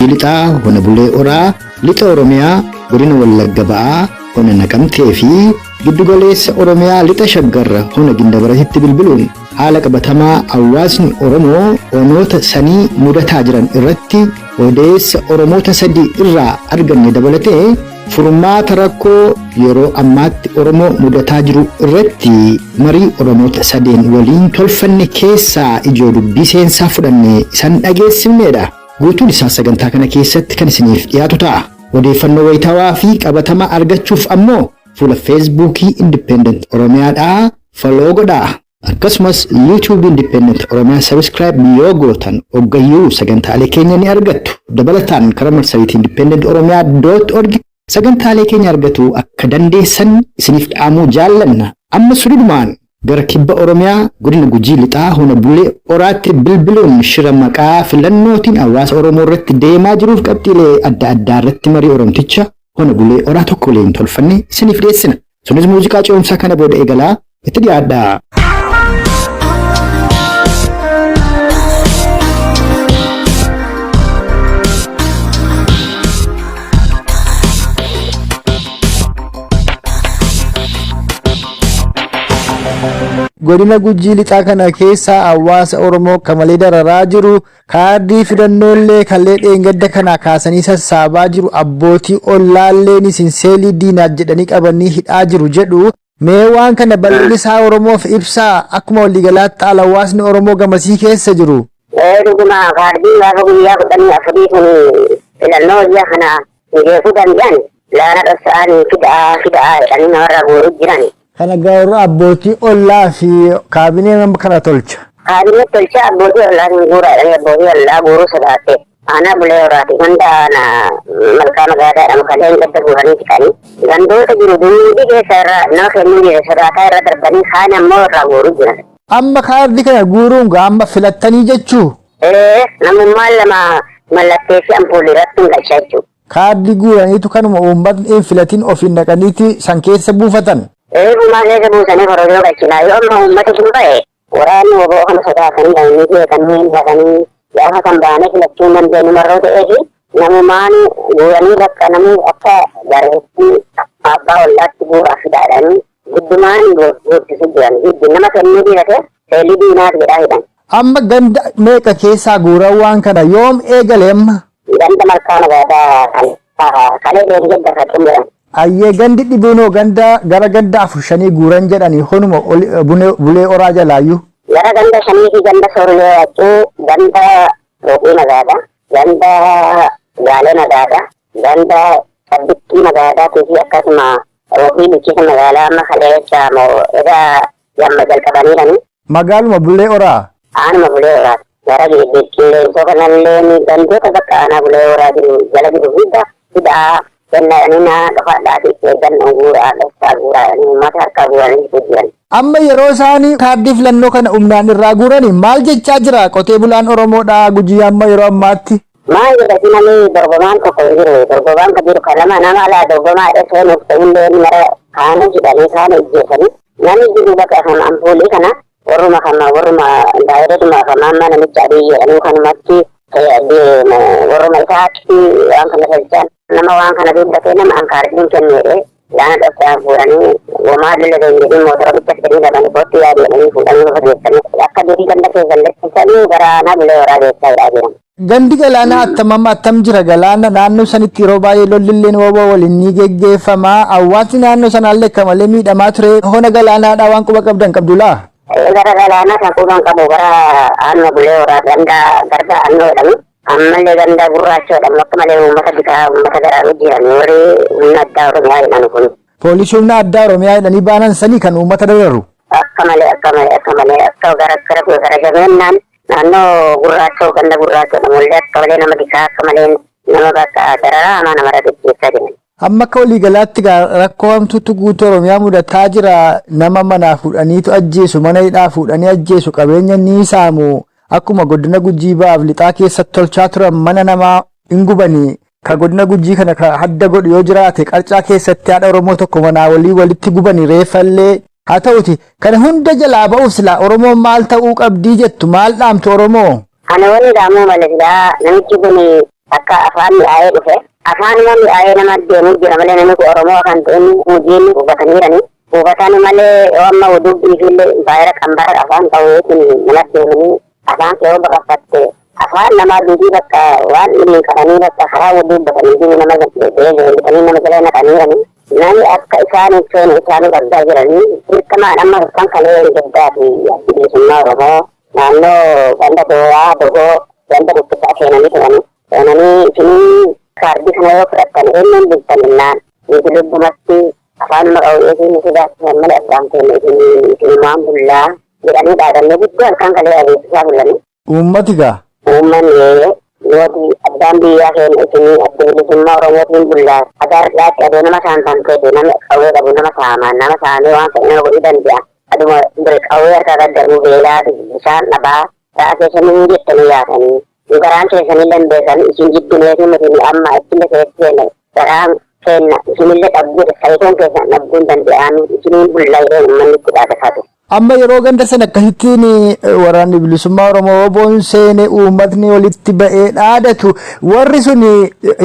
Lixaa Hona Bulee Oraa, Lixa Oromiyaa Godina Wallagga Ba'aa Hona Naqamtee fi Giddugaleessa Oromiyaa Lixa Shaggarra Hona Gindabaratitti bilbiluun haala qabatamaa hawaasni Oromoo onoota sanii mudataa jiran irratti odeessa Oromoota sadii irraa arganne dabalatee furmaata rakkoo yeroo ammaatti Oromoo mudataa jiru irratti marii Oromoota sadeen waliin tolfanne keessaa ijoo dubbii seensaa fudhanne isan dhageessifnedha. Guutuun isaa sagantaa kana keessatti kan isiniif dhiyaatu ta'a. Odeeffannoo wayitaawaa fi qabatamaa argachuuf ammoo fuula Feesbuukii Independent Oromiyaadhaa follow godhaa. Akkasumas YouTube Independent Oromiyaa subscribe yoo gootan hoggayyuu sagantaalee keenya ni argattu. Dabalataan karaa marsariitii Independent Oromiyaa .org sagantaalee keenya argatu akka dandeessan isiniif dhaamuu jaallanna. Amma suludumaan gara kibba Oromiyaa godina Gujii Lixaa Hona Bulee Oraatti bilbiluun shira maqaa filannootiin hawaasa Oromoo irratti deemaa jiruuf qabxiilee adda addaa irratti marii Oromticha Hona Bulee Oraa tokko waliin tolfanne isiniif dhiyeessina. Sunis muuziqaa ce'umsaa kana booda eegalaa itti dhiyaadhaa. Godina Gujii Lixaa kana keessa hawaasa Oromoo akka malee dararaa jiru. Kaardii filannoollee kallee dheengadda kana kaasanii sassaabaa jiru. Abbootii ollaalleen isin seelii diinaat jedhanii qabanii hidhaa jiru jedhu. Mee waan kana bal'inni isaa Oromoof ibsaa akkuma waliigalaatti haala hawaasni Oromoo gamasii keessa jiru. Dhuguma kaardii gaafa guyyaa 14 kun filannoo biyya kana mijeessuu danda'an laana dhosa'anii fidaa fidaa jedhanii namarraa guuruu jiran. Kana garuu abbootii ollaa fi kaabinee kana tolcha. Kaabinee tolcha abbootii ollaa hin guuraa jedhanii abbootii ollaa guuruu sodaatte. Aanaa Bulee Horaati ganda aanaa malkaa magaalaa jedhamu kanneen gadda guuranii fixanii gandoota jiru duudii keessa irraa nama kennuu jira sodaataa irra darbanii kaan ammoo irraa guuruu jiran. Amma kaardii kana guuruun gaa amma filattanii jechuu? Ee, namummaan lama mallatteessi ampuulii irratti hin galcha jechuudha. Kaardii guuraniitu kanuma uummatni hin filatin ofiin dhaqaniiti san keessa buufatan. Ee, gumaa keessa buusanii korojoo galchinaa yoo amma uummata sun ba'e waraanni woboo kana sodaatanii dhaqanii beekanii dhaqanii gaafa kan baanee filachuu hin dandeenyu marroo ta'ee fi namumaan guuranii bakka namni akka gareetti abbaa ollaatti guuraa fidaadhanii giddumaan guursisu jiran giddu nama kennuu dhiirate seelii diinaaf jedhaa hidhan. Amma ganda meeqa keessaa guuran waan kana yoom eegale amma? Ganda malkaa magaalaa kan kalee deebi'ee kan xumuran. Ayyee gandi dhibuunoo ganda gara ganda afur shanii guuran jedhanii honuma Bulee Oraa jalaayyuu. Gara ganda shanii fi ganda soorlee waccuu, ganda Rooqii magaalaa, ganda Gaalee magaalaa, ganda Sabbittii magaalaatii fi akkasuma Rooqii bulchiinsa magaalaa amma kalee jechaamoo egaa yamma jalqabaniirani. Magaaluma Bulee Oraa. Aanuma Bulee Oraa. Gara qilleensoo kanallee gandoota bakka aanaa Bulee Oraa jiru jala jiru hunda hidhaa kennanii naa dhofadhaatii itti eeggannoo guuraa dhoksaa guuraa uummata harkaa guuranii jiran. Amma yeroo isaanii kaardii filannoo kana humnaan irraa guuranii maal jechaa jira qotee bulaan Oromoodhaa Gujii amma yeroo ammaatti? Maal jedha si namni dorgomaan tokko hin jiru. Dorgomaan kan jiru kan lama nama alaa dorgomaa jedhee seenuuf ta'ullee mara kaana hidhanii kaana ijjeessanii namni jiru bakka kan ampuulii kana warruma kana warruma daayireetuma kan amma namicha adii jedhanii kanumatti warruma isaatti waan kana tolchan nama waan kana dubbatee nama ankaardiin kenneedhe laana dhoksaa fuudhanii womaa lola jedhanii mootora bicha fidanii dhabanii kootti yaadu jedhanii fuudhanii lafa geessanii akka durii ganda keessan leessisanii gara aanaa Bulee Horaa geessaa jedhaa jiran. Gandi galaanaa attam amma attam jira galaana naannoo sanitti yeroo baay'ee lollilleen waboo waliin ni geggeeffama. Hawaasni naannoo sanaallee akka malee miidhamaa ture. Hona galaanaadhaa waan quba qabdan qabdu laa? Gara galaanaa kan quban qabu gara aanuma Bulee Horaa ganda garba annoo jedhamu ammallee ganda gurraacha jedhamu akka malee uummata bitaa uummata garaaruu jiran warri humna addaa Oromiyaa jedhan kun. Poolisii humna addaa Oromiyaa jedhanii baanan sanii kan uummata dararu. Akka malee akka malee akka malee akka gara gara gara jabeennaan naannoo gurraachoo ganda gurraachoo jedhamullee akka malee nama bitaa akka malee nama bakka dararaa hamaa namarra geggeessaa jiran. Amma akka waliigalaatti rakkoo hamtuutu guutuu Oromiyaa mudataa jira. Nama manaa fuudhaniitu ajjeesu, mana hidhaa fuudhanii ajjeesu, qabeenya ni saamu. Akkuma godina Gujii ba'aaf lixaa keessatti tolchaa turan mana namaa hin gubanii. Ka godina Gujii kana ka hadda godhu yoo jiraate qarcaa keessatti haadha Oromoo tokko manaa walii walitti gubanii reeffallee. Haa ta'uti kana hunda jalaa ba'uuf silaa Oromoon maal ta'uu qabdii jettu maal dhaamtu Oromoo? Ana wanni dhaamuu malee silaa namichi kun Akka afaan mi'aayee dhufe. Afaanuma mi'aayee nama deemuu jira malee namni kun Oromoo kan ta'in hojiin hubataniirani. Hubatan malee yoo amma dubbii fi impaayera qambara afaan qawweetiin nama deemanii afaan kee yoo baqafatte afaan namaa duudii bakka waan dhimmi qabanii bakka karaa wal dubbatanii jiru nama deebi'anii nama jala naqaniirani. Namni akka isaan hin feene isaanii argaa jiranii dirqamaan amma kan kalee gaddaa fi bilisummaa Oromoo naannoo ganda dooraa dogoo ganda dubbisaa seenanii turanii. Seenanii isinii kaardii kana yoo fudhattan eenyuun bultan jennaan nuti lubbumatti afaanuma qawweetiin nu sodaachisan malee abbaan keenya isinumaan bullaa jedhanii dhaadannee guddoo halkan kalee adeemsisaa bulanii. Uummati gaa. Uummanni nuti abbaan biyyaa keenya isinii adda bilisummaa Oromootiin bullaa agaarraatti adoo nama saamtan ta'e nama qawwee qabu nama saamaan nama saamee waan fedhe nama godhuu danda'a. Aduma qawwee harkaa gaddaruu beelaa bishaan dhabaa ra'a keessanii jettanii yaasanii nu garaan keessanii lambeessan isin jibbineefi nuti amma achille keessatti seenne garaan keenya isinillee dhabduu sayitoon keessan dhabduu hin danda'amu isiniin bullaa jedhee uummanni itti dhaadataatu. Amma yeroo ganda sana akkasittiin waraanni bilisummaa Oromoo oboon seene uummatni walitti ba'ee dhaadatu warri sun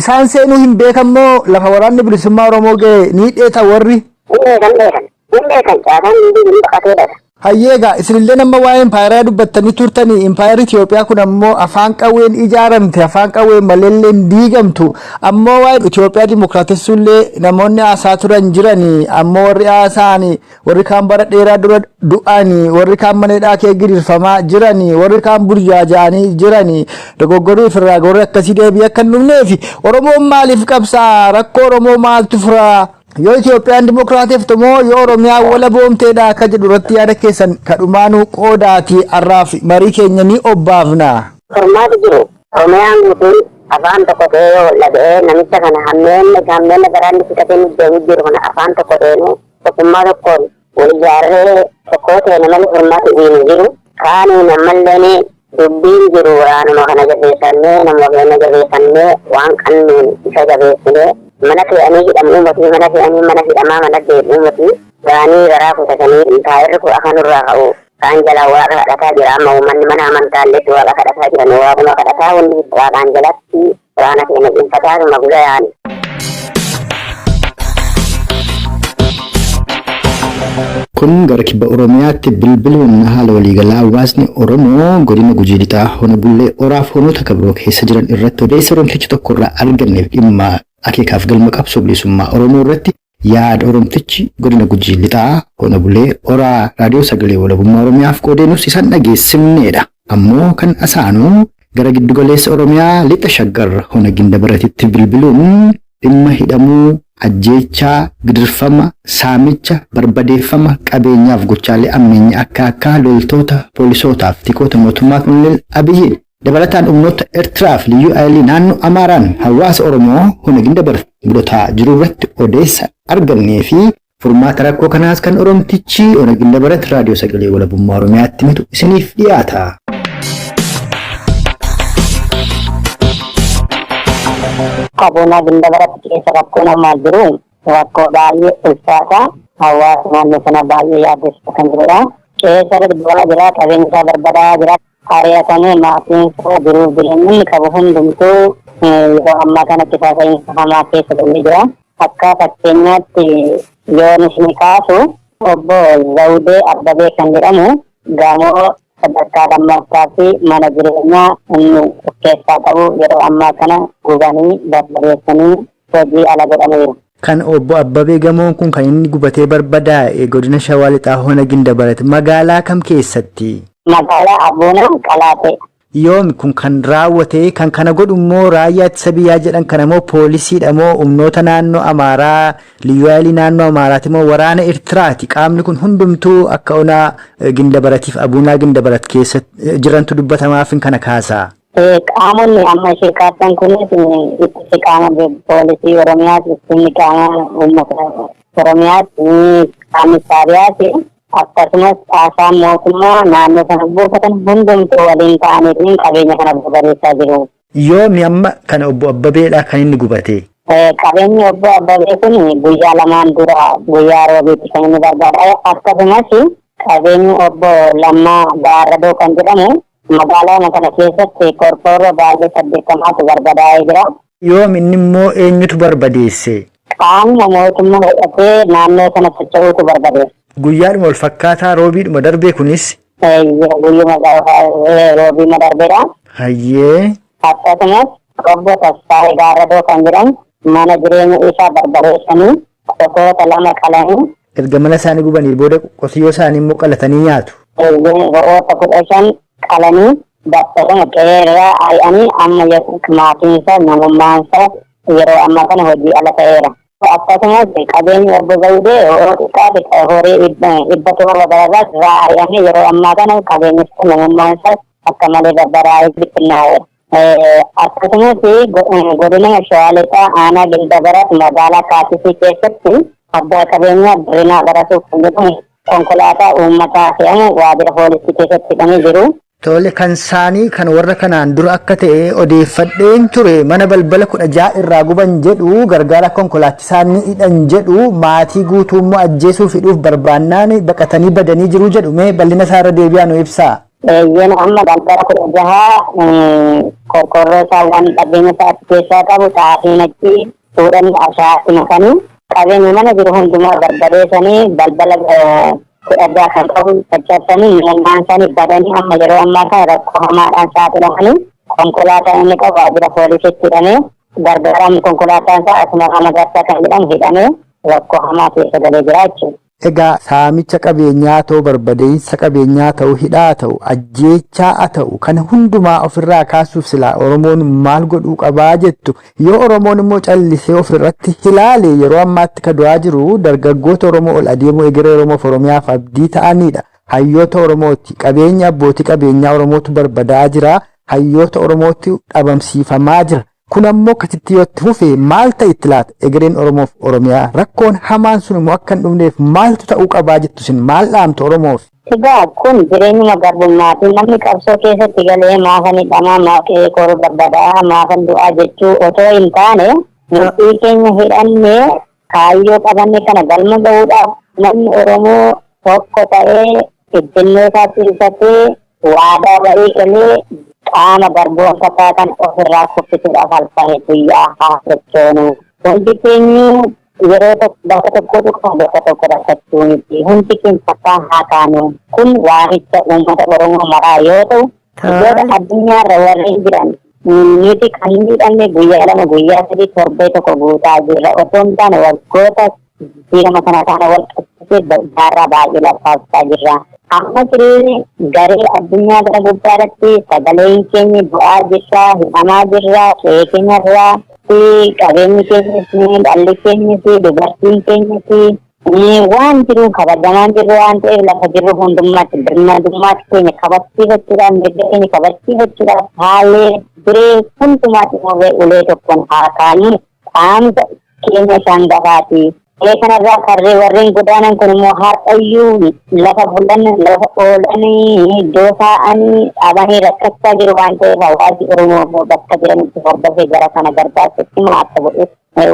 isaan seenuu hin beekammoo lafa waraanni bilisummaa Oromoo ga'e ni dheeta warri. Hin dheetan dheetan hin dheetan caasaan hundi hin baqatee dhata. Hayyeegaa isinillee nama waa'ee impaayeraa dubbattanii turtanii impaayerri Itoophiyaa kun ammoo afaan qawween ijaaramte afaan qawween maleellee hin diigamtu ammoo waa'ee Itoophiyaa dimokiraatessuullee namoonni haasaa turan jiranii ammoo warri haasa'an warri kaan bara dheeraa dura du'anii warri kaan mana hidhaa kee gidirfamaa jiranii warri kaan burjaaja'anii jiranii dogoggoruu ofirraa gorri akkasii deebii akka hin dhufneef Oromoon maaliif qabsaa rakkoo Oromoo maaltu furaa? Yoo Itoophiyaan dimokiraateeftu moo yoo Oromiyaan wala boomteedha akka jedhu irratti yaada keessan kadhumaanuu qoodaati har'aaf marii keenya ni obbaafna. Furmaati jiru Oromiyaan guutuun afaan tokko ta'ee yoo wal dhaga'ee namicha kana hammeenna hammeenna garaan fixatee nu deemu jiru kana afaan tokko ta'ee tokkummaa tokkoon wal ijaarree tokkoo ta'e malee furmaati hin jiru. Kaaniin ammallee dubbiin jiru waraanuma kana jabeeffannee nama keenya jabeeffannee waan qabnuun isa jabeessinee mana fe'anii hidhamuu mootii mana fe'anii mana hidhamaa mana deemuu mootii gaanii garaa kutatanii impaayerri kun akka nurraa ka'u kaan jalaa waaqa kadhataa jira amma uummanni mana amantaa illee waaqa kadhataa jiran waaquma kadhataa hundi waaqaan jalatti waraana keenya cimfataatuma gudayaan. Kun gara kibba Oromiyaatti bilbiluun haala waliigalaa hawaasni Oromoo godina Gujii Lixaa Hona Bullee Oraaf honoota kabiroo keessa jiran irratti odeessa Oromtichi tokko irraa arganneef dhimma akeekaaf galma qabsoo bilisummaa Oromoo irratti yaada Oromtichi godina Gujii Lixaa Hona Bullee Oraa raadiyoo sagalee walabummaa Oromiyaaf qoodeenus isaan dhageessifneedha. Ammoo kan asaanuu gara giddugaleessa Oromiyaa lixa shaggar Hona Gindabaratitti bilbiluun dhimma hidhamuu, ajjeechaa, gidirfama, saamicha, barbadeeffama, qabeenyaaf gochaalee ammeenya akka akka loltoota, poolisootaaf tikoota mootummaa Koloneel Abiyyiin dabalataan humnoota Eertiraaf liyyuu ayilii naannoo Amaaraan hawaasa Oromoo Hona Gindabarat mudataa jiru irratti odeessa argannee fi furmaata rakkoo kanaas kan Oromtichi Hona Gindabarat raadiyoo sagalee walabummaa Oromiyaatti himatu isiniif dhiyaata. Qaboonaa Gindabaratti keessa rakkoon ammaa jiru rakkoo baay'ee ulfaataa hawaasa naannoo sana baay'ee yaaddessu kan jirudha. Qe'ee irra du'aa jira, qabeenya isaa barbadaa'aa jira. Ari'atamee maatiin isaa jiruuf jireenya inni qabu hundumtuu yeroo ammaa kana qisaasa'insa hamaa keessa galee jira. Akka fakkeenyaatti yoo isin kaasu obbo Zawudee Abbabee kan jedhamu gamoo sadarkaa lammaffaa fi mana jireenyaa inni of keessaa qabu yeroo ammaa kana gubanii barbadeessanii hojii ala godhaniiru. Kan obbo Abbabee gamoon kun kan inni gubatee barbadaa'e godina Shawaa Lixaa Hona Gindabarat magaalaa kam keessatti? Magaalaa Abuunaa Qalaatee. Yoomi kun kan raawwate kan kana godhu immoo raayyaa ittisa biyyaa jedhan kana moo poolisiidha moo humnoota naannoo Amaaraa liyyuu ayilii naannoo Amaaraati moo waraana Eertiraati qaamni kun hundumtuu akka onaa Gindabaratiif Abuunaa Gindabarat keessa jirantu dubbatamaaf kana kaasaa. Qaamonni amma ishee kaasan kunis ittisi qaama poolisii Oromiyaati, ittisni qaama uummata Oromiyaati, qaamni Saabiyaati. Akkasumas caasaan mootummaa naannoo sana buufatan hundumtuu waliin ta'aniitiin qabeenya kana barbadeessaa jiru. Yoomi amma kana obbo Abbabeedha kan inni gubate. Qabeenyi obbo Abbabee kun guyyaa lamaan dura guyyaa roobiitti kan inni barbaadaa'e akkasumas qabeenyi obbo Lammaa Gaarradoo kan jedhamu Magaalaa kana keessatti qorqoorroo baay'ee 80tu barbadaa'ee jira. Yoom inni immoo eenyutu barbadeesse? Qaamuma mootummaa hidhatee naannoo sana socho'uutu barbadeesse. Guyyaadhuma wal fakkaataa roobiidhuma darbee kunis? Guyyuma roobiima darbeedha. Hayyee. Akkasumas obbo Tasfaayee Gaarradoo kan jedhamu mana jireenya isaa barbadeessanii qotoota 2 qalanii. Erga mana isaanii gubanii booda qotiyyoo isaanii immoo qalatanii nyaatu. Re'oota 15 qalanii battaluma qe'ee irraa ari'anii amma maatiin isaa namummaan isaa yeroo ammaa kana hojii ala ta'eera. Akkasumas qabeenyi obbo Zawudee yoo xiqqaate horii 700 gararraas irraa ari'amee yeroo ammaa kana qabeenyi isaa namummaan isaa akka malee barbadaa'ee bittinnaa'eera. Akkasumas godina Shawaa Lixaa aanaa Gindabaraat magaalaa Kaasisii keessatti abbaa qabeenyaa Birrinaa Barasuu kan jedhamu konkolaataa uummataa fe'amu waajjira poolisii keessatti hidhamee jiru. Tole kan saanii kan warra kanaan dura akka ta'e odeeffadheen ture mana balbala 16 irraa guban jedhu gargaara konkolaachisaa ni hidhan jedhu maatii guutuu immoo ajjeesuuf hidhuuf barbaannaan baqatanii badanii jiru jedhu mee bal'ina isaa irra deebi'aa nu ibsaa. Eeyyeen amma balbala 16 qorqoorroo isaa waan qabeenya isaa achi keessaa qabu xaafiin achi fuudhanii ashaatti makanii qabeenya mana jiru hundumaa barbadeessanii balbala 16 kan qabu caccabsanii namummaan isaanii badanii amma yeroo ammaa kana rakkoo hamaadhaan saaxilamanii konkolaataa inni qabu waajjira poolisiitti hidhamee gargaaramu konkolaataan isaa asuma Magarsaa kan jedhamu hidhamee rakkoo hamaa keessa galee jira jechuudha. Egaa saamicha qabeenyaa ta'u, barbadeessa qabeenyaa ta'u, hidhaa ta'u, ajjeechaa haa ta'u kana hundumaa ofirraa kaasuuf silaa Oromoon maal godhuu qabaa jettu? Yoo Oromoon immoo callisee ofirratti ilaale yeroo ammaatti ka du'aa jiru dargaggoota Oromoo ol adeemoo egeree Oromoof Oromiyaaf abdii ta'anidha. Hayyoota Oromooti. Qabeenya abbootii qabeenyaa Oromootu barbadaa'aa jira. Hayyoota Oromootu dhabamsiifamaa jira. Kun ammoo akkasitti yoo itti fufe maal ta'e itti laata? Egereen Oromoof Oromiyaa rakkoon hamaan sun immoo akka hin dhufneef maaltu ta'uu qabaa jettu isin maal dhaamtu Oromoof? Egaa kun jireenyuma garbummaati. Namni qabsoo keessatti galee maafan hidhamaa, maaf qe'ee koo barbadaa'aa, maafan du'aa jechuu otoo hin taane murtii keenya hidhannee kaayyoo qabanne kana galma gahuudhaaf namni Oromoo tokko ta'ee ejjennoo isaa cimsatee waadaa ba'ee galee qaama garboomfataa kan ofirraa kuffisuudhaaf halkanii guyyaa haa sochoonu. Hundi keenyu yeroo tokko bakka tokko dhufa bakka tokko rakkachuu miti. Hundi keenya takkaa haa kaanu. Kun waamicha uummata Oromoo maraa yoo ta'u, biyyoota addunyaarra warreen jiran nuti kan hin miidhamne guyyaa 2 guyyaa 3 torbee tokko guutaa jirra. Otoo hin taane waggoota jijjiirama kana faana wal qabsiisee jaarraa baay'ee lakkaa'achaa jirra. Amma sirrii garee addunyaa kana gubbaa irratti sagaleen keenya du'aa jirra, hidhamaa jirra, qe'ee keenya irraa fi qabeenyi keenyas, dhalli keenyas, dubartiin keenyas waan jiru kabajamaan jirru waan ta'eef lafa jirru hundummaatti birmadummaatti keenya kabachiifachuudhaaf mirga keenya kabachiifachuudhaaf haalee duree hundumaatti murree ulee tokkoon haa kaanu dhaamsa keenya isaan gafaati. Qe'ee kanarraa karree warreen godaanan kun immoo har'ayyuu lafa bulan, lafa oolanii, iddoo taa'anii dhabanii rakkachaa jiru waan ta'eef hawaasni Oromoo immoo bakka jiranitti hordofee gara kana gargaarsa cimaa akka godhu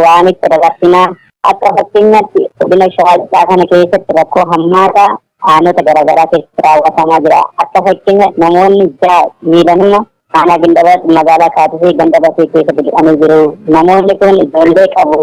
waamicha dabarsinaa. Akka fakkeenyaatti godina Shawaa Lixaa kana keessatti rakkoo hammaataa aanota garaagaraa keessatti raawwatamaa jira. Akka fakkeenyaatti namoonni 6 miilanuma aanaa Gindabarat magaalaa Kaatisee ganda Basee keessatti du'anii jiru. Namoonni kun ijoollee qabu,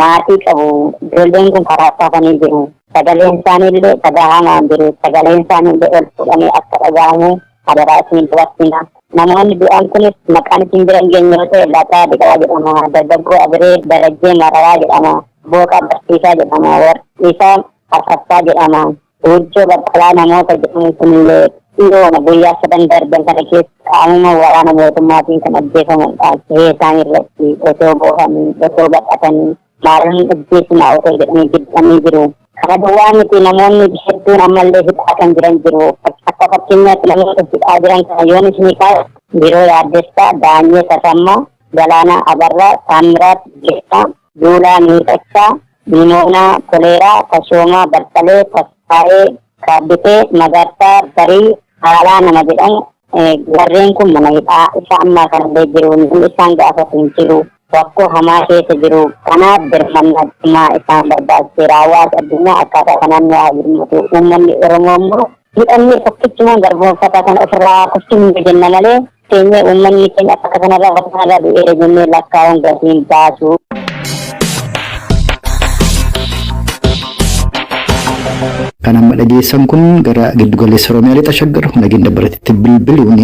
maatii qabu. Ijoolleen kun karaa hafanii jiru. Sagaleen isaanii illee dhagahamaa hin jiru. Sagaleen isaanii illee ol fuudhamee akka dhagahamu adaraa isin dabarsina. Namoonni du'an kunis maqaan isin bira hin geenye yoo ta'e Lataa Biqilaa jedhama. Dargaggoo Abiree Darajjee Mararaa jedhama. Booqaa Barsiisaa jedhama. Warqiisaa Asaffaa jedhama. Wujjoo Baqqalaa namoota jedhamu kunillee dhiyooma guyyaa sadan darban kana keessa qaamuma waraana mootummaatiin kan ajjeefamanidha. Qe'ee isaanii irratti otoo boohanii, otoo baqatanii, maaloo hin ajjeesinaa otoo jedhanii jibbanii jiru. Kana duwwaa miti namoonni hedduun ammallee hidhaa kan jiran jiru. Akka fakkeenyaatti namoota hidhaa jiran kana yoon isinii kaa'e Biroo Yaaddessaa, Daanyee Tasammaa, Galaanaa Abarraa, Taammiraat Girmaa, Duulaa Miidhagsaa, Nimoonaa Toleeraa, Tashoomaa Baqqalee, Tasfaayee Kaabbitee, Magarsaa Barii, Haalaa nama jedhamu warreen kun mana hidhaa isa ammaa kanallee jiru. Namni isaan gaafatu hin jiru. Rakkoo hamaa keessa jiru. Kanaaf birmannaa cimaa isaan barbaachiseera. Hawaasa addunyaa akkaataa kanaan nu haa birmatu. Uummanni Oromoo immoo Hidhannee tokkichumaan garboomfataa kana ofirraa kuffisnu jenna malee teenyee uummanni keenya akka kanarraa bakka kanarraa du'eera jennee lakkaa'uun gatiin baasu. Kan amma dhageessan kun gara giddugaleessa Oromiyaa lixa shaggar hona Gindabaratitti bilbiluun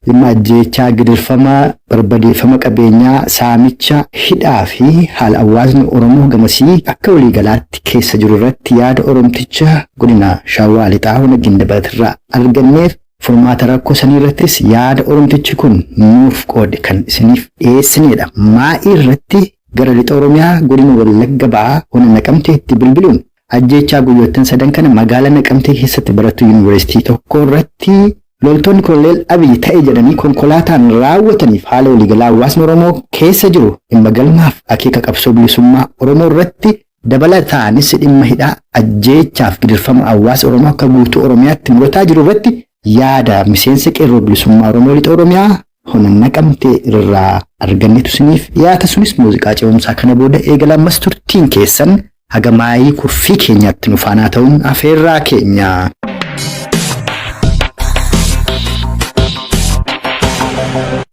dhimma ajjeechaa gidirfama barbadeeffama qabeenyaa saamicha hidhaa fi haala hawaasni Oromoo gamasii akka waliigalaatti keessa jiru irratti yaada Oromticha godina Shawaa Lixaa hona Gindabaratirraa arganneef furmaata rakkoo sanii irrattis yaada Oromtichi kun nuuf qoode kan isiniif dhiyeessinedha. Maa'ii irratti gara lixa Oromiyaa godina Wallagga Ba'aa hona Naqamteetti bilbiluun ajjeechaa guyyoottan sadan kana magaalaa Naqamtee keessatti barattuu yuunivarsiitii tokko irratti loltoonni Koloneel Abiy ta'e jedhanii konkolaataan raawwataniif haala waliigalaa hawaasni Oromoo keessa jiru dhimma galmaaf akeeka qabsoo bilisummaa Oromoo irratti dabalataanis dhimma hidhaa ajjeechaaf gidirfama hawaasa Oromoo akka guutuu Oromiyaatti mudataa jiru irratti yaada miseensa qeerroo bilisummaa Oromoo lixa Oromiyaa hona Naqamtee irraa argannetu isiniif dhiyaata. Sunis muuziqaa ce'umsaa kana booda eegala. Ammas turtiin keessan haga maayii kurfii keenyaatti nu faanaa ta'uun afeerraa keenya.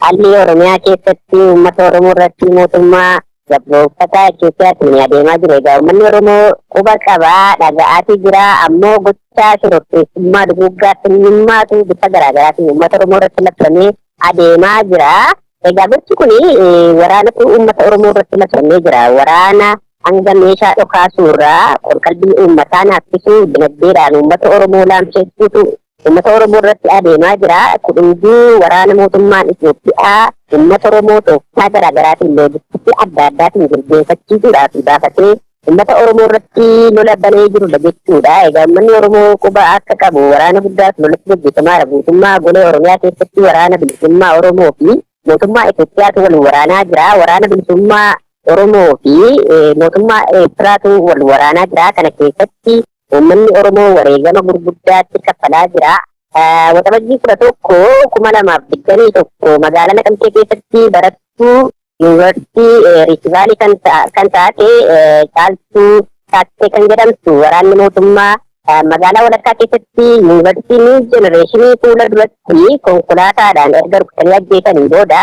Haalli Oromiyaa keessatti uummata Oromoo irratti mootummaa gabroonfataa Itoophiyaatiin adeemaa jiru. Egaa uummanni Oromoo quba qabaa dhaga'aatii jira. Ammoo gochaa shororkeessummaa duguuggaa sanyummaatu bifa garaagaraatiin uummata Oromoo irratti labsamee adeemaa jira. Egaa gochi kun waraanatu uummata Oromoo irratti labsamee jira. Waraana hanga meeshaa dhokaasuurraa qorqalbii uummataa naaffisuu dinagdeedhaan uummata Oromoo laamsheessuutu uummata Oromoo irratti adeemaa jira. Kun waraana mootummaan Itoophiyaa uummata Oromoo tooftaa garaagaraatiin loojistikii adda addaatiin jilbeenfachiisuudhaaf baafatee uummata Oromoo irratti lola banee jirudha jechuudha. Egaa uummanni Oromoo quba akka qabu waraana guddaatu lolatti gaggeeffamaadha. Guutummaa golee Oromiyaa keessatti waraana bilisummaa Oromoo fi mootummaa Itoophiyaatu wal waraanaa jira. Waraana bilisummaa Oromoo fi mootummaa Eertiraatu wal waraanaa jira. Kana keessatti uummanni Oromoo wareegama gurguddaatti kaffalaa jira. Waxabajjii 11, 2021 magaalaa Naqamtee keessatti barattuu yuunivarsiitii Riifti kan taate Caaltuu Taakkee kan jedhamtu waraanni mootummaa magaalaa walakkaa keessatti yuunivarsiitii New Generation fuula duratti konkolaataadhaan erga rukutanii ajjeesanii booda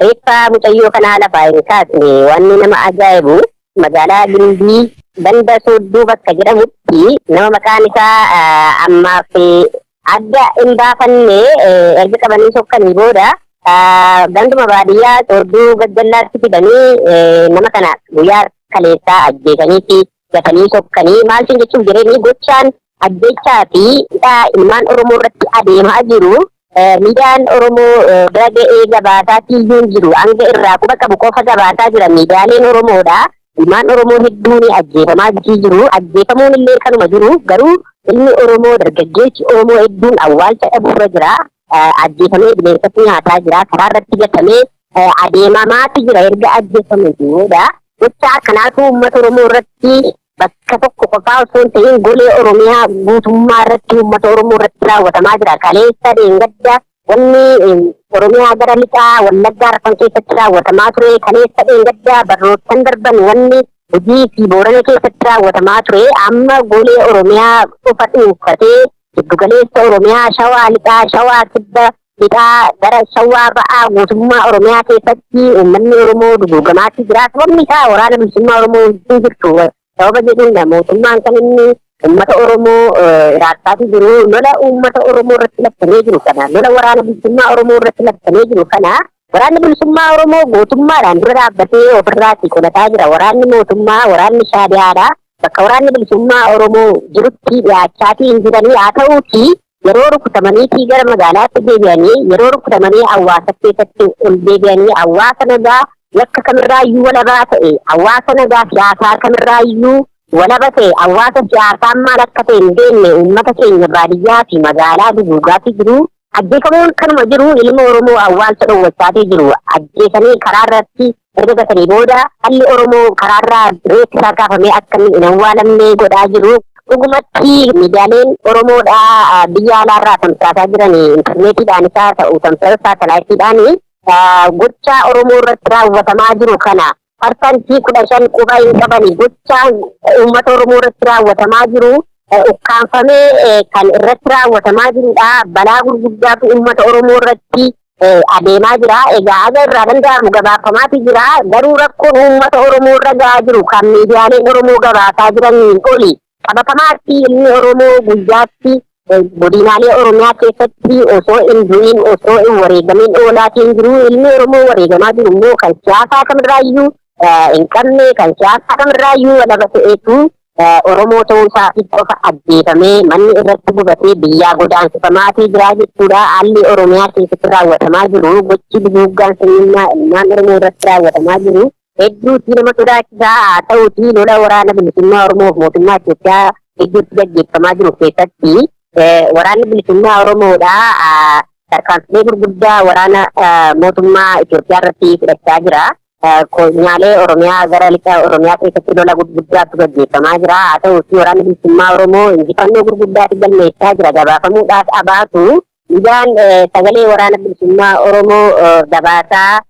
reeffa mucayyoo kanaa lafaa hin kaasne. Wanni nama ajaa'ibu, magaalaa Gimbii ganda Soodduu bakka jedhamutti nama maqaan isaa ammaaf adda hin baafanne erga qabanii sokkanii booda ganduma baadiyyaa Soodduu gajjallaatti fidanii nama kana guyyaa kaleessaa ajjeesanii fi gatanii sokkanii. Maal jechuuf jireenyi gochaan ajjechaa fi hidhaa ilmaan Oromoo irratti adeemaa jiru miidiyaan Oromoo bira ga'ee gabaasaa iyyuu hin jiru. Hanga irraa quba qabu qofa gabaasaa jira miidiyaaleen Oromoodha. Ilmaan Oromoo hedduun ajjeefamaa jiru. Ajjeefamuun illee kanuma jiru. Garuu ilmi Oromoo, dargaggeessi Oromoo hedduun awwaalcha dhabuurra jira. Ajjeefamee bineensatti nyaataa jira. Karaa irratti gatamee adeemamaatu jira erga ajjeefamee booda. Gocha akkanaatu uummata Oromoo irratti bakka tokko qofaa osoo hin ta'in golee Oromiyaa guutummaa irratti uummata Oromoo irratti raawwatamaa jira. Kaleessa dheengadda wanni Oromiyaa gara lixaa Wallaggaa arfan keessatti raawwatamaa ture. Kaleessa dheengadda barroottan darban wanni Gujii fi Boorana keessatti raawwatamaa ture. Amma golee Oromiyaa qofa dhuunfatee giddugaleessa Oromiyaa, Shawaa lixaa, Shawaa kibba lixaa, gara Shawaa ba'aa, guutummaa Oromiyaa keessatti uummanni Oromoo duguugamaatti jira. Sababni isaa waraana bilisummaa Oromoo hin jirtu. Sababa jedhuun mootummaan kan inni uummata Oromoo iraarsaati jiru. Lola uummata Oromoo irratti labsamee jiru kana, lola waraana bilisummaa Oromoo irratti labsamee jiru kana, waraanni bilisummaa Oromoo gootummaadhaan dura dhaabbatee ofirraatti qolataa jira. Waraanni mootummaa, waraanni Shaabiyaadha. Bakka waraanni bilisummaa Oromoo jirutti dhiyaachaatii hin jiranii. Haa ta'uuti yeroo rukutamaniitii gara magaalaatti deebi'anii, yeroo rukutamanii hawaasa keessatti ol deebi'anii, hawaasa nagaa yakka kamirraayyuu walabaa ta'e, hawaasa nagaa siyaasaa kamirraayyuu walaba ta'e, hawaasa siyaasaan maal akka ta'e hin beekne uummata keenya baadiyyaa fi magaalaa duguugaatii jiru. Ajjeefamuun kanuma jiru, ilma Oromoo awwaalcha dhoowwachaatii jiru. Ajjeesanii karaa irratti erga gatanii booda dhalli Oromoo karaarraa reeffi isaa kaafamee akka inni hin awwaalamne godhaa jiru. Dhugumatti miidiyaaleen Oromoodhaa biyya alaarraa tamsaasaa jiran, intarneetiidhaan isaa ta'u tamsaasa saatalaayitiidhaan, gochaa Oromoo irratti raawwatamaa jiru kana 15% quba hin qabani. Gochaa uummata Oromoo irratti raawwatamaa jiru Ukkaanfamee kan irratti raawwatamaa jirudha. Balaa gurguddaatu uummata Oromoo irratti adeemaa jira. Egaa haga irraa danda'amu gabaafamaati jira. Garuu rakkoon uummata Oromoo irra gahaa jiru kan miidiyaaleen Oromoo gabaasaa jiraniin oli. Qabatamaatti ilmi Oromoo guyyaatti godinaalee Oromiyaa keessatti osoo hin du'in, osoo hin wareegamiin oolaatiin jiru. Ilmi Oromoo wareegamaa jiru immoo kan siyaasaa kamirraayyuu hin qabne, kan siyaasaa kamirraayyuu walaba ta'eetu Oromoo ta'uu isaatiif qofa ajjeefamee, manni irratti gubatee, biyyaa godaansifamaatii jira jechuudha. Haalli Oromiyaa keessatti raawwatamaa jiru, gochi duguuggaan sanyummaa ilmaan Oromoo irratti raawwatamaa jiru hedduutii nama sodaachisaa. Haa ta'uutii, lola Waraana Bilisummaa Oromoo fi mootummaa Itoophiyaa gidduutti gaggeeffamaa jiru keessatti Waraanni Bilisummaa Oromoodha tarkaanfilee gurguddaa waraana mootummaa Itoophiyaa irratti fudhachaa jira. Koonyaalee Oromiyaa gara lixa Oromiyaa keessatti lola gurguddaatu gaggeeffamaa jira. Haa ta'uutii, Waraanni Bilisummaa Oromoo injifannoo gurguddaatu galmeessaa jira. Gabaafamuudhaaf abaatu miidiyaan sagalee Waraana Bilisummaa Oromoo gabaasaa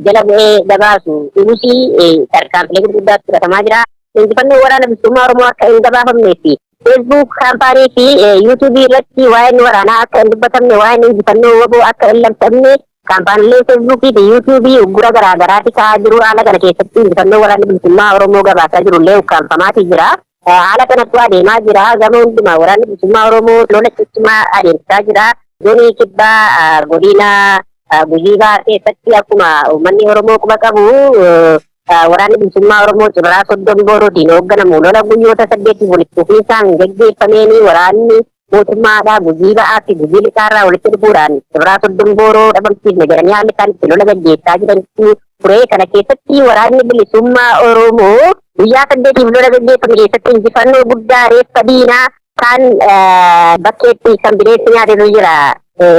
jala bu'ee gabaasu dhibusii tarkaanfilee gurguddaatu fudhatamaa jira. Injifannoo Waraana Bilisummaa Oromoo akka hin gabaafamneef Facebook kaampaanii fi YouTube irratti waa'een waraanaa akka hin dubbatamne, waa'een injifannoo WBO akka hin labsamne kaampaaniilee Facebook fi YouTube uggura garaa garaati ka'aa jiru. Haala kana keessatti injifannoo Waraanni Bilisummaa Oromoo gabaasaa jiru illee ukkaamfamaatii jira. Haala kanatti adeemaa jira. Gama hundumaa Waraanni Bilisummaa Oromoo lola ciccimaa adeemsisaa jira. Zoonii Kibbaa, godina Gujii Bahaa keessatti akkuma uummanni Oromoo quba qabu, Waraanni Bilisummaa Oromoo Cibraa Soddom Boorootiin hoogganamu lola guyyoota 8f walitti fufiinsaan gaggeeffameen waraanni mootummaadhaa Gujii Ba'aa fi Gujii Lixaarraa walitti dhufuudhaan Cibraa Soddom Booroo dhabamsiifne jedhanii haalli isaan itti lola gaggeessaa jirantu ture. Kana keessatti Waraanni Bilisummaa Oromoo guyyaa 8f lola gaggeeffame keessatti injifannoo guddaa, reeffa diinaa kaan bakkeetti kan bineensi nyaatetu jira.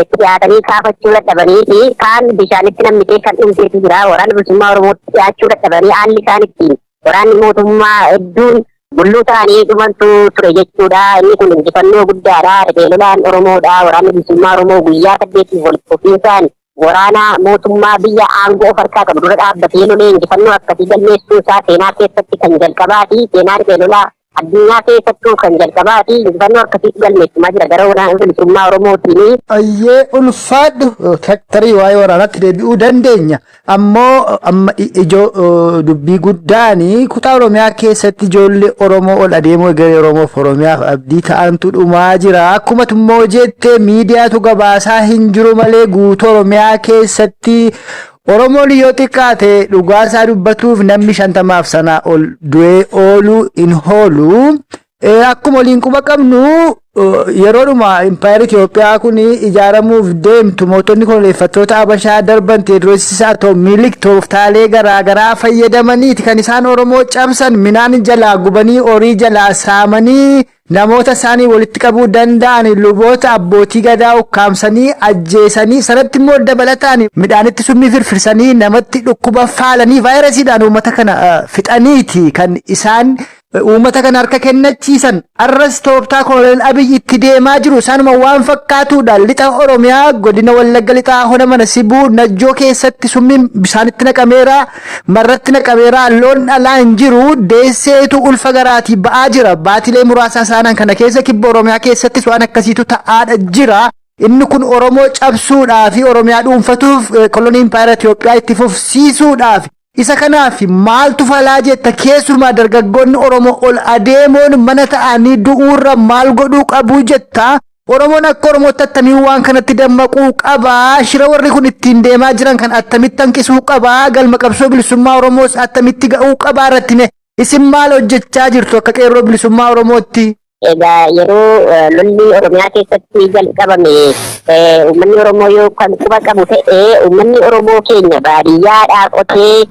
Itti dhiyaatanii kaafachuu dadhabanii fi kaan bishaanitti nammitee kan dhumteetu jira. Waraana Bilisummaa Oromootti dhiyaachuu dadhabanii haalli isaan ittiin waraanni mootummaa hedduun bulluu ta'anii dhumantu ture jechuudha. Inni kun injifannoo guddaadha. Riphee lolaan Oromoodha. Waraanni Bilisummaa Oromoo guyyaa 8f walitti fufiinsaan waraana mootummaa biyya aangoo of harkaa qabu dura dhaabbatee lolee injifannoo akkasii galmeessuu isaa seenaa keessatti kan jalqabaati. Seenaa riphee lolaa addunyaa keessattuu kan jalqabaati. Injifannoo akkasiitu galmeeffamaa jira gara Waraana Bilisummaa Oromootiin. Ayyee, ulfaadhu. Tarii waa'ee waraanaatti deebi'uu dandeenya. Ammoo amma ijoo dubbii guddaan kutaa Oromiyaa keessatti ijoollee Oromoo ol adeemoo egeree Oromoof Oromiyaaf abdii ta'antu dhumaa jira. Akkuma immoo jettee miidiyaatu gabaasaa hin jiru malee guutuu Oromiyaa keessatti Oromoon yoo xiqqaate dhugaasaa dubbatuuf namni 50f sanaa ol du'ee ooluu hin hoolu. Akkuma waliin quba qabnu, yeroodhuma impaayerri Itoophiyaa kun ijaaramuuf deemtu mootonni koloneeffattoota Abashaa darban, Teediroos haa ta'u Minilik, tooftaalee garaagaraa fayyadamaniiti kan isaan Oromoo cabsan. Minaan jalaa gubanii, horii jalaa saamanii, namoota isaanii walitti qabuu danda'an, luboota, abbootii gadaa ukkaamsanii ajjeesanii, sanatti immoo dabalataan midhaanitti summii firfirsanii, namatti dhukkuba faalanii, vaayirasiidhaan uummata kana fixaniiti kan isaan uummata kana harka kennachiisan. Arras tooftaa Koloneel Abiy itti deemaa jiru isaanuma waan fakkaatuudha. Lixa Oromiyaa, godina Wallagga Lixaa, hona Mana Sibuu Najjoo keessatti summiin bishaanitti naqameera, marratti naqameera. Loon dhalaa hin jiru, deesseetu ulfa garaatii ba'aa jira. Baatilee muraasa isaanaan kana keessa kibba Oromiyaa keessattis waan akkasiitu ta'aadha jira. Inni kun Oromoo cabsuudhaa fi Oromiyaa dhuunfatuuf, kolonii impaayera Itoophiyaa itti fufsiisuudhaaf. Isa kanaaf maaltu falaa jetta? Keessumaa dargaggoonni Oromoo ol adeemoon mana ta'anii du'uurra maal godhuu qabu jetta? Oromoon akka Oromootti attamiin waan kanatti dammaquu qabaa? Shira warri kun ittiin deemaa jiran kan attamitti hanqisuu qabaa? Galma qabsoo bilisummaa Oromoos attamitti ga'uu qabaa irratti mee isin maal hojjechaa jirtu akka Qeerroo Bilisummaa Oromootti? Egaa yeroo lolli Oromiyaa keessatti jalqabame, uummanni Oromoo yoo kan quba qabu ta'e, uummanni Oromoo keenya baadiyyaadhaa qotee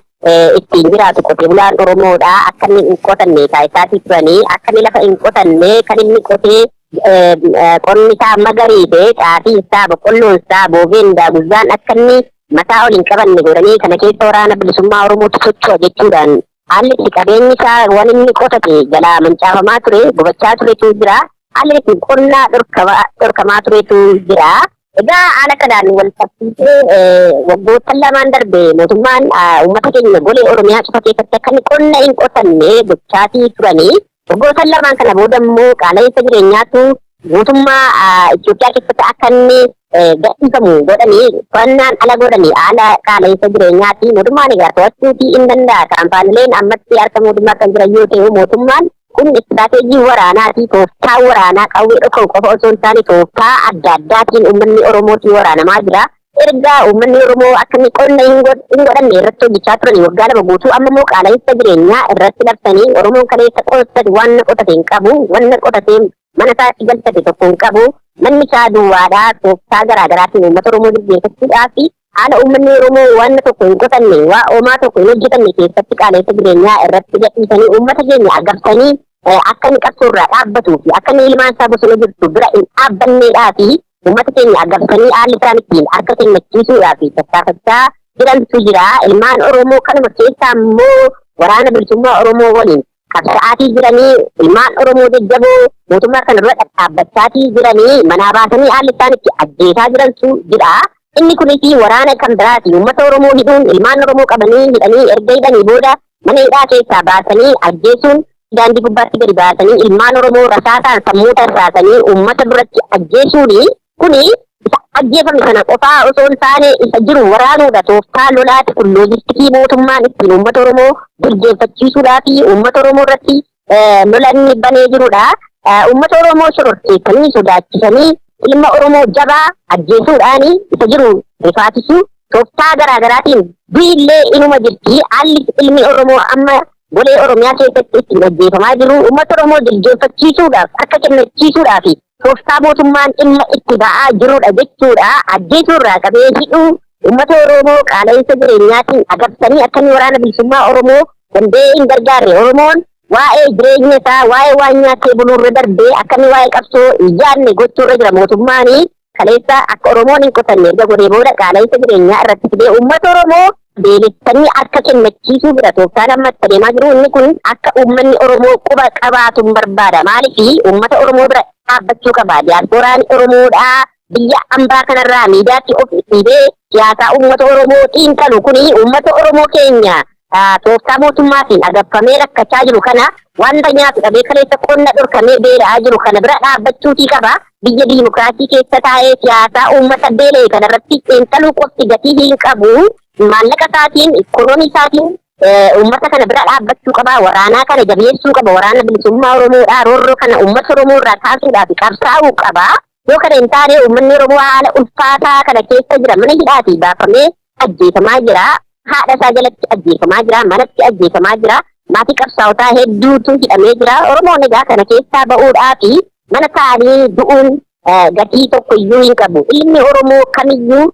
ittiin jiraatu, qotee bulaan Oromoodha, akka inni hin qotanne taasisaatii turanii. Akka inni lafa hin qotanne, kan inni qotee qonni isaa magariise, xaafii isaa, boqqolloon isaa, boobeen, daaguzzaan akka inni mataa ol hin qabanne godhanii, kana keessa Waraana Bilisummaa Oromootu socho'a jechuudhaan haalli itti qabeenyi isaa, waan inni qotate jalaa mancaafamaa ture, gubachaa turetu jira. Haalli itti qonnaa dhorkamaa turetu jira. Egaa haala kanaan wal qabsiisee waggoottan lamaan darbe mootummaan uummata keenya golee Oromiyaa cufa keessatti akka inni qonna hin qotanne gochaatii turanii. Waggoota lamaan kana booda immoo qaala'insa jireenyaatu guutummaa Itoophiyaa keessatti akka inni gadhiifamu godhanii, to'annaan ala godhanii haala qaala'insa jireenyaati. Mootummaan egaa to'achuutii hin danda'a. Kaampaaniileen ammatti harka mootummaa kan jiran yoo ta'u, mootummaan kun istiraateejii waraanaati. Tooftaa waraanaa qawwee dhoka'u qofa osoo hin taane tooftaa adda addaatiin uummanni Oromootiin waraanamaa jira. Erga uummanni Oromoo akka inni qonna hin godhanne irratti hojjechaa turanii waggaa 2 guutuu, amma immoo qaala'insa jireenyaa irratti labsanii. Oromoon kaleessa qotate waan qotate hin qabu, wanna qotatee mana isaatti galchate tokko hin qabu, manni isaa duwwaadha. Tooftaa garaa garaatiin uummata Oromoo jilbeenfachuudhaaf haala uummanni Oromoo waan tokko hin qotanne, waa oomaa tokko hin hojjetanne keessatti qaala'insa jireenyaa irratti gadhiisanii uummata keenya agabsanii akka inni qabsoo irraa dhaabbatuu fi akka inni ilmaan isaa bosona jirtu bira hin dhaabbanneedhaa fi uummata keenya agabsanii haalli isaan ittiin harka kennachiisuudhaa fi tattaafachaa jirantu jira. Ilmaan Oromoo kanuma keessaa immoo waraana bilisummaa Oromoo waliin qabsa'aatii jiranii, ilmaan Oromoo jajjaboo mootummaa kana dura dhadhaabbachaatii jiranii manaa baasanii haalli isaan itti ajjeesaa jirantu jira. Inni kunis waraana kan biraati. Uummata Oromoo hidhuun, ilmaan Oromoo qabanii hidhanii, erga hidhanii booda mana hidhaa keessaa baasanii ajjeesuun, daandii gubbaatti gadi baasanii ilmaan Oromoo rasaasaan sammuu tarsaasanii uummata duratti ajjeesuuni kuni isa ajjeefame sana qofaa osoo hin taane isa jiru waraanuudha. Tooftaa lolaati kun, loojistikii mootummaan ittiin uummata Oromoo jilbeenfachiisuudhaa fi uummata Oromoo irratti lola inni banee jirudha. Uummata Oromoo shororkeessanii sodaachisanii ilma Oromoo jabaa ajjeesuudhaan isa jiru rifaasisuu tooftaa garaa garaatiin du'i illee inuma jirti. Haalli ilmi Oromoo amma golee Oromiyaa keessatti ittiin ajjeefamaa jiru uummata Oromoo jilbeenfachiisuudhaaf, harka kennachiisuudhaaf tooftaa mootummaan dhimma itti ba'aa jirudha jechuudha. Ajjeesuu irraa qabee hidhuu, uummata Oromoo qaala'insa jireenyaatiin agabsanii akka inni waraana bilisummaa Oromoo danda'ee hin gargaarre, Oromoon waa'ee jireenya isaa, waa'ee waan nyaatee buluurra darbee akka inni waa'ee qabsoo hin yaadne gochuurra jira mootummaani. Kaleessa akka Oromoon hin qotanne erga godhee booda qaala'insa jireenyaa irratti fidee uummata Oromoo beelessanii harka kennachiisuu bira tooftaan amma itti adeemaa jiru inni kun akka uummanni Oromoo quba qabaatu hin barbaada. Maaliif uummata Oromoo bira dhaabbachuu qaba? Diyaaspooraan Oromoodhaa biyya ambaa kanarraa miidiyaatti of dhiibee siyaasaa uummata Oromoo xiinxalu kuni uummata Oromoo keenya tooftaa mootummaatiin agaffamee rakkachaa jiru kana, wanta nyaatu dhabee kaleessa qonna dhorkamee beela'aa jiru kana bira dhaabbachuutii qaba. Biyya diimokiraasii keessa taa'ee siyaasaa uummata beela'e kanarratti xiinxaluu qofti gatii hin qabu. Maallaqa isaatiin, ikoonoomii isaatiin uummata kana bira dhaabbachuu qaba. Waraanaa kana jabeessuu qaba. Waraana bilisummaa Oromoodhaa roorroo kana uummata Oromoo irraa kaasuudhaaf qabsaa'uu qaba. Yoo kana hin taane uummanni Oromoo haala ulfaataa kana keessa jira. Mana hidhaatii baafamee ajjeefamaa jira. Haadha isaa jalatti ajjeefamaa jira. Manatti ajjeefamaa jira. Maatii qabsaa'otaa hedduutu hidhamee jira. Oromoon egaa kana keessaa ba'uudhaafi mana taa'anii du'uun gatii tokko iyyuu hin qabu. Ilmi Oromoo kamiyyuu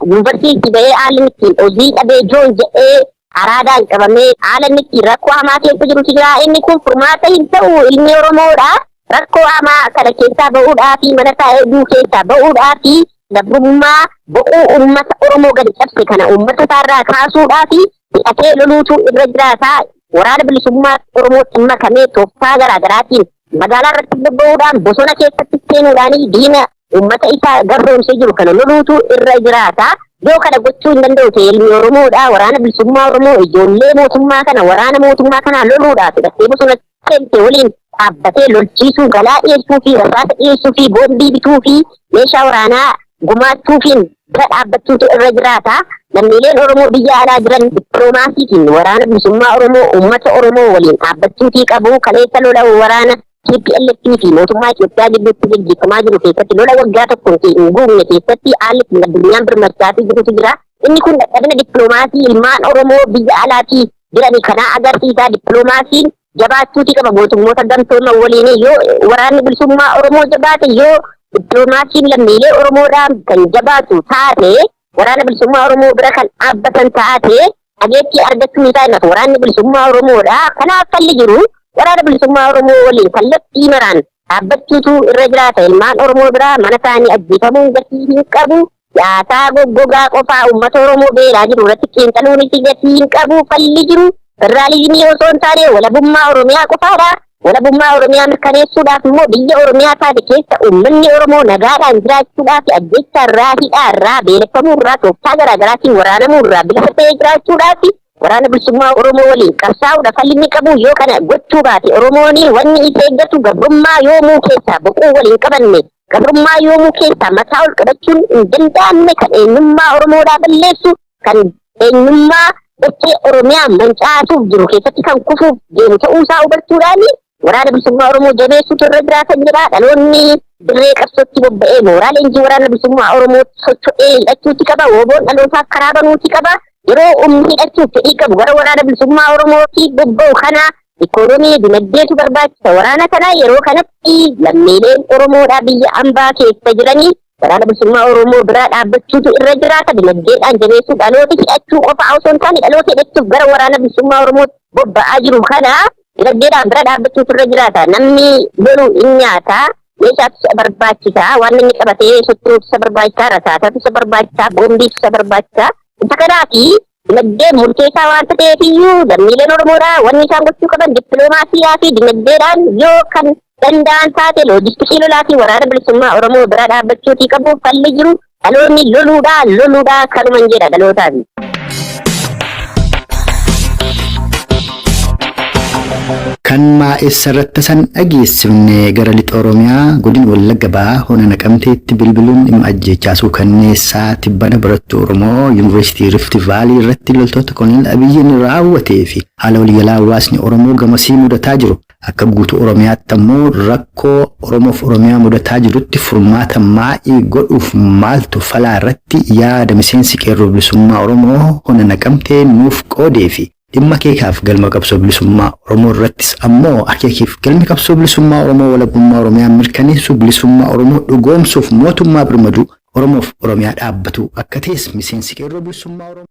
yuunivarsiitii ba'ee haalli ittiin hojii dhabee joon jedhee araadaan qabamee haala inni ittiin rakkoo hamaa keessa jirutu jira. Inni kun furmaata hin ta'u ilmi Oromoodha. Rakkoo hamaa kana keessaa ba'uudhaa fi mana taa'ee du'uu keessaa ba'uudhaa fi gabrummaa bo'uu uummata Oromoo gadi cabse kana uummata isaarraa kaasuudhaa fi hidhatee loluutu irra jiraata. Waraana bilisummaa Oromootti makamee tooftaa garaa garaatiin magaalaa irratti bobba'uudhaan, bosona keessatti seenuudhaan diina uummata isaa garroomsee jiru kana loluutu irra jiraata. Yoo kana gochuu hin danda'u ta'e ilmi Oromoodha. Waraana bilisummaa Oromoo ijoollee mootummaa kana, waraana mootummaa kanaa loluudhaaf hidhattee bosona seente waliin dhaabbatee lolchiisuu, galaa dhiyeessuu fi rasaasa dhiyeessuu fi boombii bituu fi meeshaa waraanaa gumaachuufiin bira dhaabbachuutu irra jiraata. Lammiileen Oromoo biyya alaa jiran dippiloomaasiitiin waraana bilisummaa Oromoo, uummata Oromoo waliin dhaabbachuutii qabu. Kaleessa lola waraana TPLF fi mootummaa Itoophiyaa gidduutti gaggeeffamaa jiru keessatti, lola waggaa tokko hin guunne keessatti haalli ittiin addunyaan birmachaatii jirutu jira. Inni kun dadhabina dippiloomaasii ilmaan Oromoo biyya alaatii jiranii kanaa agarsiisa. Dippiloomaasiin jabaachuutii qaba mootummoota gamtooman waliin. Yoo waraanni bilisummaa Oromoo jabaate, yoo dippiloomaasiin lammiilee Oromoodhaan kan jabaatu taate, waraana bilisummaa Oromoo bira kan dhaabbatan taate, dhageettii argachuun isaa hin hafu waraanni bilisummaa Oromoodha. Kanaaf falli jiru waraana bilisummaa Oromoo waliin kallattii maraan dhaabbachuutu irra jiraata. Ilmaan Oromoo biraa mana isaanii ajjeefamuun gatii hin qabu. Siyaasaa goggogaa qofaa uummata Oromoo beelaa jiru irratti xiinxaluunis gatii hin qabu. Falli jiru federaalizimii osoo hin taane walabummaa Oromiyaa qofaadha. Walabummaa Oromiyaa mirkaneessuudhaaf immoo biyya Oromiyaa taate keessa uummanni Oromoo nagaadhaan jiraachuudhaaf, ajjeechaa irraa, hidhaa irraa, beeleffamuu irraa, tooftaa garaa garaatiin waraanamuu irraa bilisa ta'ee jiraachuudhaaf Waraana Bilisummaa Oromoo waliin qabsaa'uudha falli inni qabu. Yoo kana gochuu baate, Oromoon wanni isa eeggatu gabrummaa yoomuu keessaa boquu waliin qabanne, gabrummaa yoomuu keessaa mataa ol qabachuun hin danda'amne, kan eenyummaa Oromoodhaa balleessu, kan eenyummaa dachee Oromiyaa mancaasuuf jiru keessatti kan kufuuf deemu ta'uusaa hubachuudhaan Waraana Bilisummaa Oromoo jabeessuutu irra jiraatan jedha. Dhaloonni dirree qabsootti bobba'ee mooraa leenjii Waraana Bilisummaa Oromoo socho'ee hidhachuuti qaba. WBOn dhalootaaf karaa banuuti qaba. Yeroo humni hidhachuuf fedhii qabu gara Waraana Bilisummaa Oromootti bobba'u kana ikoonoomii dinagdeetu barbaachisa. Waraana kana yeroo kanatti lammiileen Oromoodhaa biyya ambaa keessa jiranii Waraana Bilisummaa Oromoo biraa dhaabbachuutu irra jiraata. Dinagdeedhaan jabeessuu, dhaloota hidhachuu qofa osoo hin taane, dhaloota hidhachuuf gara Waraana Bilisummaa Oromoo bobba'aa jiru kana dinagdeedhaan bira dhaabbachuutu irra jiraata. Namni lolu hin nyaata. Meeshaatu isa barbaachisa. Waan namni qabatee socho'utu isa barbaachisa. Rasaasatu isa barbaachisa. Boombiitu isa barbaachisa. Isa kanaafi dinagdeen murteessaa waanta ta'eef iyyuu, lammiileen Oromoodhaa wanni isaan gochuu qaban dippiloomaasiidhaa fi dinagdeedhaan yoo kan danda'an taate loojistikii lolaa fi Waraana Bilisummaa Oromoo bira dhaabbachuutii qabu. Falli jiru dhaloonni loluudhaa, loluudhaa kanuman jedha dhalootaaf. Kan maa'essa irratti san dhageessifne gara Lixa Oromiyaa, godina Wallagga Ba'aa, Hona Naqamteetti bilbiluun dhimma ajjeechaa suukanneessaa tibbana barattuu Oromoo Yuunivarsiitii Rift Vaalii irratti loltoota Koloneel Abiyyiin raawwatee fi haala waliigalaa hawaasni Oromoo gamasii mudataa jiru, akka guutuu Oromiyaatti ammoo rakkoo Oromoof Oromiyaa mudataa jirutti furmaata maa'ii godhuuf maaltu falaa irratti yaada miseensi Qeerroo Bilisummaa Oromoo Hona Naqamtee nuuf qoodee fi dhimma akeekaaf galma qabsoo bilisummaa Oromoo irrattis ammoo, akeekiif galmi qabsoo bilisummaa Oromoo walabummaa Oromiyaa mirkaneessuu, bilisummaa Oromoo dhugoomsuuf mootummaa birmaduu Oromoof Oromiyaa dhaabbatu akka ta'es miseensi Qeerroo Bilisummaa Oromoo.